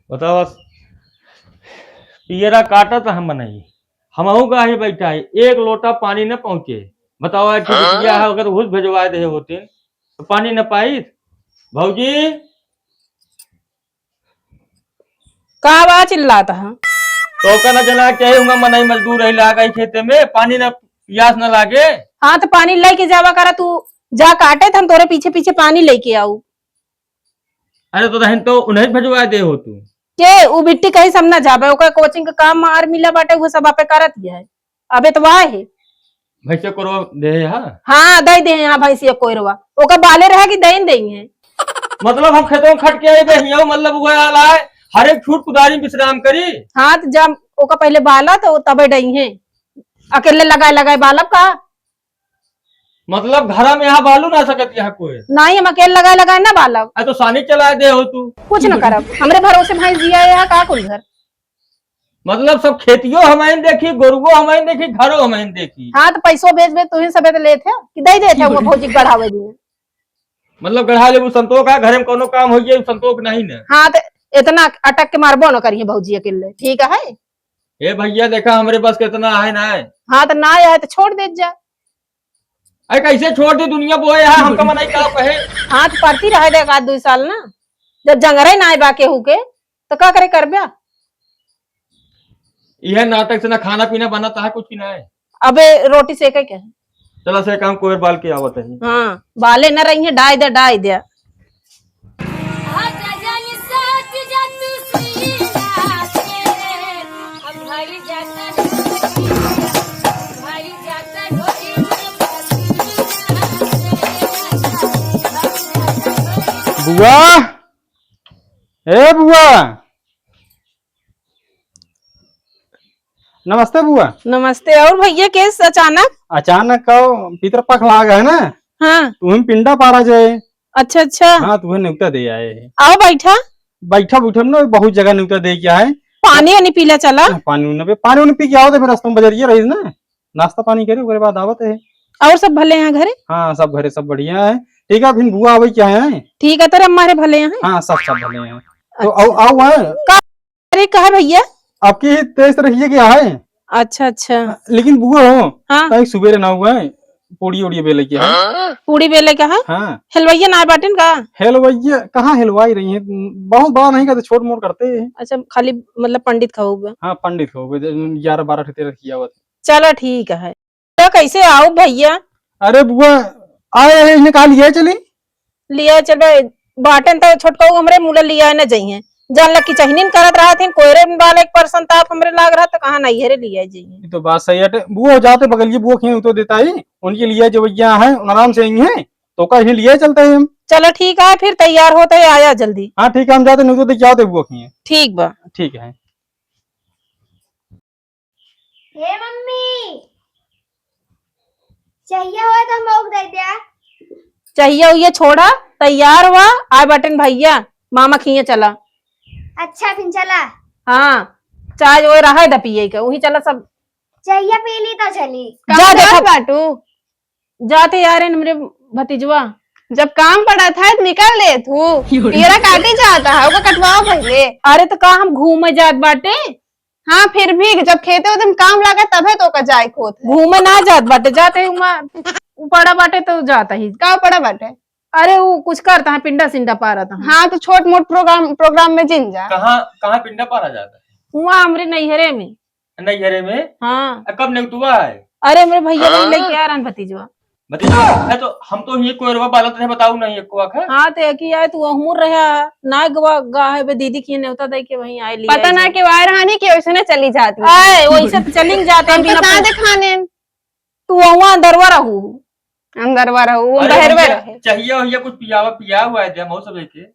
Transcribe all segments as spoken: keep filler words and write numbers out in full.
बतावा, पियरा काटत हम नहीं, हमहू काहे बैठा है, एक लोटा पानी न पहुँचे। बतावा, एक ठो बिटिया है, अगर घूस भेजवाए दे होते तो पानी न पाई। भौजी, का बा चिल्लात ह? तो का न जना के हुआ मनई मजदूर है, लाग आई खेते में, पानी न पियास न लागे। हाँ, तो पानी लेके जावा करा तू, जा काटे, तो हम तोरे पीछे पीछे पानी लेके आऊ। अरे तो तहिन तो उन्हें भेजवा दे हो तू। के उ बिट्टी कहीं से हम ना जाबे, ओकर कोचिंग के काम मार मिला बाटे, वो सब आपे करत ही है। अबे तो वाह है। भैंसे कोरवा दे है, हाँ? हाँ, दे दे यहाँ भैंसिया कोरवा। ओकर बाले रहे कि दइन दे है। मतलब हम खेतों में खट के आए बे हियाँ, मतलब वो आला है, हर एक छूट कुदारी में विश्राम करी। हाँ, तो जब ओकर पहले बाला तो तबे डई है। अकेले लगाए लगाए बालब का? मतलब घरा में यहाँ बालू ना सकत यहाँ कोई? नहीं, हम अकेले लगाए लगाए ना बालब। अरे तो सानी चलाए दे हो तू। कुछ न करब, हमरे भरोसे भैंस जिया है, का कुल घर। मतलब सब खेतियो हमाइन देखी, गोरुओ हमाइन देखी, घरो हमाइन देखी। हाँ, तो पैसो बेच बेच तुहिन सबे तो लेत है कि दे देत है वो भौजी के गढ़ावे दिन। मतलब गढ़ा लेबू संतोष का, घरे में कोनो काम हो जाए संतोष नहीं न। हाँ, तो इतना अटक के मारबो न करिए भौजी अकेले, ठीक है? ए भैया, देखा, हमरे बस के इतना है ना। हाँ, तो ना आए तो छोड़ देत जा। अरे, कैसे छोड़ दी दुनिया बोए यार, हमका मनई का कहे। हाँ, तो पड़ती रहे दे एक आध दुई साल ना, जब जंगरे ना आए बा केहू के, तो का करे करब्या? यह नाटक से ना खाना पीना बनत है कुछ की ना है। अबे रोटी सेके के है? चला से काम कोयर बाल के आवत है। हाँ, बाले न रही है, डाय दे, डाय दे। बुआ, ए बुआ। नमस्ते बुआ। नमस्ते। और भैया, केस अचानक? अचानक का पितरपख लाग है ना? हाँ। तुम पिंडा पारा जाए। अच्छा, अच्छा। हाँ, तुम्हें न्योता दे आए हैं। आओ बैठा। बैठा, बैठा ना, बहुत जगह न्योता दे के आए। पानी वानी पीला चला। हाँ, पानी उन्हें पे, पानी उन्हें पी के आओ तो फिर रास्ता में बजरिया रही ना, नाश्ता पानी करी, ओकरे बाद आवत है। और सब भले हैं घरे? हाँ, सब घरे सब बढ़िया है। ठीक है, फिर बुआ आवे क्या है? ठीक है, तेरे हमारे भले हैं। हाँ, सब, सब भले हैं। तो अच्छा। आओ, आओ, हाँ। का अरे, कहा भैया? आपकी तेईस तारीख ये क्या है? अच्छा, अच्छा। लेकिन बुआ हो, हाँ। ताई सुबेरे ना हुआ है, पूड़ी उड़ी बेले के है। पूड़ी बेले का है? हाँ। हलवाइया ना बाटेन का? हलवाइया कहाँ हलवाई रही है? बहुत बड़ा नहीं करते, छोट मोट करते हैं। अच्छा, खाली मतलब पंडित खाओगे? हाँ, पंडित खाओगे, ग्यारह बारह ठे तेरह किया हुआ था। चलो ठीक है। तो कैसे आओ भैया? अरे बुआ, आए हैं, इन्हें कहा लिया चली? लिया चल बे, बाटेन तो छोटकाऊ हमरे मुला लिया न जइहें। जान लग की चहनिन करत रहत हैं, कोयरे में बाल एक परसेंट ताप हमरे लाग रहा तो कहाँ नहीं हरे लिया जइहें। ये तो बात सही है। बुआ जाते बगलिए बुआ खिए तो देता ही, उनके लिए जो भैया है, उन आराम से आई हैं, तो का इन्हें लिए चलते हैं हम। चलो ठीक है, फिर तैयार होते हैं, आया जल्दी। हाँ ठीक है, हम जाते नहीं तो क्या होते बुआ खिए। ठीक बा। ठीक है। हे मम्मी, चाहिए होए तो हमको दे द्या। चाहिए हुए छोड़ा, तैयार हुआ, आए बटन भैया, मामा खिए चला। अच्छा, फिर चला। हाँ, चाय वो रहा है द पिए के, वही चला सब। चाहिए पी ली तो चली। जा कहाँ देखा जात बाटू? जाते यार, इन हमरे भतीजवा। जब काम पड़ा था, तो निकल ले तू। पियरा काटे जाता है, ओका कटवाओ पहले। अरे, तो का हम घूमे जात बाटे? हाँ, फिर भी जब खेते उते में काम लागे, तबे तो ओका जाए के होत है। घूमे ना जात बाटे, जाते हुआ पड़ा बाटे, तो जाता ही। का पड़ा बाटे? अरे, वो कुछ करता है, पिंडा सिंडा पारत है। हाँ, तो छोट मोट प्रोग्राम, प्रोग्राम में जिन जा। कहाँ, कहाँ पिंडा पारा जाता है? हुआ हमरे नैहरे में। नैहरे में? हाँ। आ, कब नेउतवा है? अरे, हमरे भैया नहीं लेके आ रहन भतीजवा। भतीजवा? है तो हम तो ये कोयरवा बालत रहे, बताऊ नहीं एको आखा। हाँ, तो एक ही आए, तू अहमुर रहा, ना गवा, गा है बे, दीदी की नेउता दे के वहीं आए, लिया पता ना जाए। कि वायर हानि की वैसे ना चली जाती। आए, वैसे तो चली जाते हम बिना कहाँ कुछ। देखाने? तू वहाँ अंदरवा रहू। अंदरवा रहू, वो अरे बहरवा भैया, रहे। चाहिए, भैया कुछ पियावा, पिया हुआ है दे, हम सब लेके।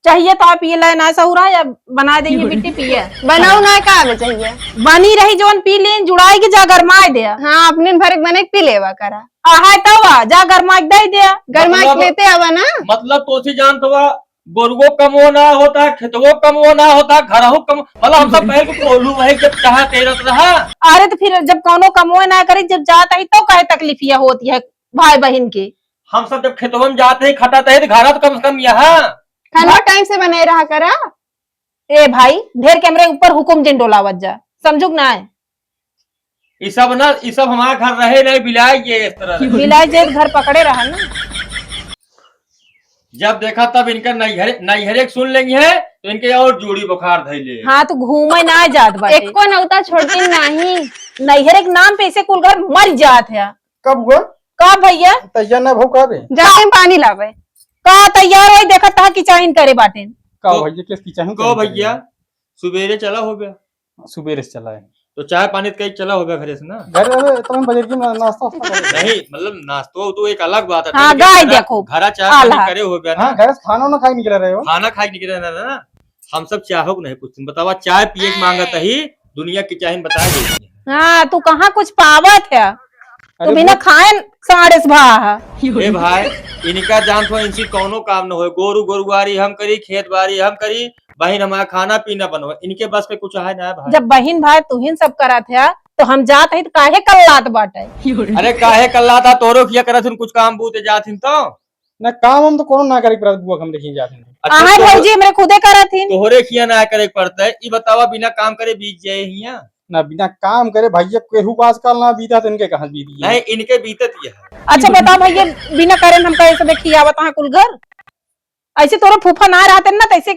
चाहिए तो आप ये लाए ना सहुरा या बना देंगे बिट्टी पिए। बनाऊ ना का आवे चाहिए? बनी रही जवन पी लेन, जुड़ाई के जा गरमाए दे। हाँ, अपने भर के बने के पी लेवा करा। आहा, तब आ, जा गरमा के दे दे। गरमा के मतलब, लेते आवा ना। मतलब तो सी जानत हुआ, गोरुओ कमो ना होता, खेतवो कमो ना होता, घरहु कम, मतलब हम सब पहले तो कोल्हू वही जब चाह तेरत रहा। अरे तो फिर जब कौनो कमो ना करे, जब जात ही तो काहे तकलीफिया होती है भाई बहन के? हम सब जब खेतवन जाते ही खटाते ही तो घरा तो कम से कम यहाँ खाना टाइम से बनाए रहा करा। ए भाई, ढेर के हमरे ऊपर हुकुम जिन डोलावत जा, समझुक ना है? ई सब ना, ई सब हमार घर रहे नहीं, बिलाए जे इस तरह रहे। बिलाए जे घर पकड़े रहा ना। जब देखा तब इनका नैहरे, नैहरे के सुन लेंगे हैं, तो इनके और जोड़ी बुखार धइले। हाँ, तो घूमे ना जात बाटे। एको नौता छोड़ती नहीं। नैहरे के नाम पे इसे कुल घर मर जात है। कब हुआ? का भैया? तैयार ना भौ का बे? जाए पानी लावे। का तैयार होई, देखत तहा किचाहिन करे बाटेन। का तो भैया, किस किचाहिन को करे भैया? सुबेरे चला हो गया। सुबेरे से चला है। तो चाय पानी तो कहीं चला हो गया घरे से ना? घर में तो हम बजर की ना-, नाश्ता वास्ता करे। नहीं, मतलब नाश्तो तो एक अलग बात है। हाँ, लेकिन गाय घरा, देखो, घरा चाय पानी आला। करे हो गया ना? हाँ, घर से खाना ना खाई निकल रहे हो। खाना खाई निकल रहे ना, ना? हम सब चाहो को नहीं पूछते। बतावा, चाय पिए के मांगत ही, दुनिया किचाहिन बता देती है। हाँ, तू कहाँ कुछ पावत है? तू अरे बिना वो खाए साड़े से भा है। ए भाई, इनका जान तो इनसे कौनो काम न होए। गोरू गोरुवारी हम करी, खेत बारी हम करी, बहिन हमारा खाना पीना बनवे, इनके बस पे कुछ है ना भाई। जब बहिन भाई तुहिन सब करत है, तो हम जात है तो काहे कल्लात बाटे? अरे काहे कल्लात है, तोरो किया करत हन कुछ काम बूते जात हन तो। ना काम हम तो कोनो ना करे के पड़त बुआ, हम देखिए जात हन। अच्छा, आहे तोहरे भौजी हमरे खुदे करत हिन। तोहरे किया ना करे के पड़ता है, ई बतावा बिना काम करे बीत जाए हिया? ना बिना काम करे भैया केहू पास काल ना बीता तो इनके कहाँ बीती है? नहीं, इनके बीतत ये है। अच्छा बताओ भैया, बिना करे हम कैसे देखिए आवत हाँ कुल घर? ऐसे तोरे फूफा ना रहते ना, तो ऐसे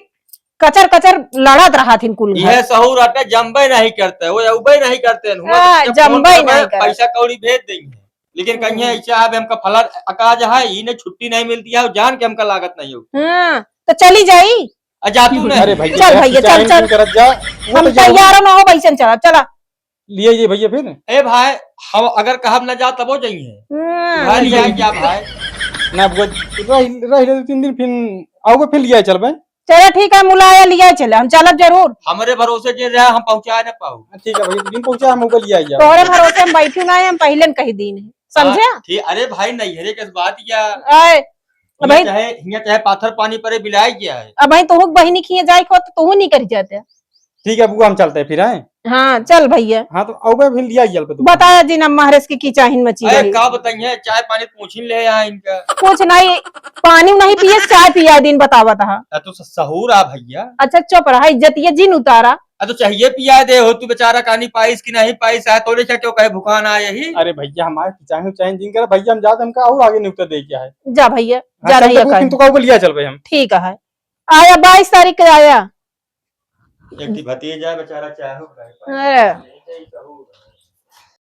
कचर कचर लड़त रहत हिन कुल घर। यह सहूर आटे जम्बे नहीं करते, वो उबे नहीं करते, हुआ हाँ, तो जब फोन जम्बे करबे, नहीं करते। पैसा कौड़ी भेज देंगे, लेकिन कहीं हम्म। ऐसा अब हमका फला अकाज है, इने छुट्टी नहीं मिलती है, जान के हमका लागत नहीं हो। हाँ, तो चली जाई। आ जा तू नहीं। अरे भैया, चल भैया, चल, चाहे चल। तुम करत जा, वो हम तो जाओ। तैयार ना हो, वैसे चला, चला। लिए ये भैया फिर? ए भाई, हम अगर कहब ना जा तबो जाइए। हम्म। भाई लिया क्या भाई? ना वो रह, रह ले दो तीन दिन, फिर आओगे फिर लिया चल भाई। चलो ठीक है, मुलाया लिया चले, हम चलब जरूर। हमरे भरोसे जे रहा हम पहुँचा ना पाऊ। हाँ, ठीक है भैया, दिन पहुँचा हम ऊपर लिया जाओ। तोहरे भरोसे हम बैठू ना है, हम पहले न कही दीन है, समझे? हाँ, ठीक। अरे भाई नैहरे के बात क्या? आए, अब हियां भाई चाहे, हियां चाहे पाथर पानी परे बिलाए क्या है? अब भाई तोहू बहिनी खिए जाए को तो तोहू नहीं कर जाते। ठीक है बुआ, हम चलते हैं फिर, हैं? हाँ, चल भैया। हाँ, तो अउबे फिर लिया जल पे तू। बताया जी ना महाराज के की चाहिन मची अरे रही। का बताइए, चाय पानी पूछिन ले यहाँ इनका। कुछ नहीं, पानी नहीं पिए, चाय पिया दिन बतावत हा। आ, तू स-, सहूर आ भैया। अच्छा चुप रहा, इज्जतिया जिन उतारा। आ, तो चाहिए पिया दे हो तू बेचारा, कानी पाइस की नहीं पाइस है, तोरे क्या क्यों कहे भुखान आए ही? अरे भैया हमारे चाहे चाहे जिन करे भैया, हम जाते हमका और आगे नुकता दे क्या है। जा भैया, हाँ, जा चल रही तो है वो काहे। किंतु का लिया चल भाई हम। ठीक है, आया बाईस तारीख के आया। एक ठी भतीजा बेचारा चाहे हो भाई, भाई। अरे। नहीं, नहीं, सहूर।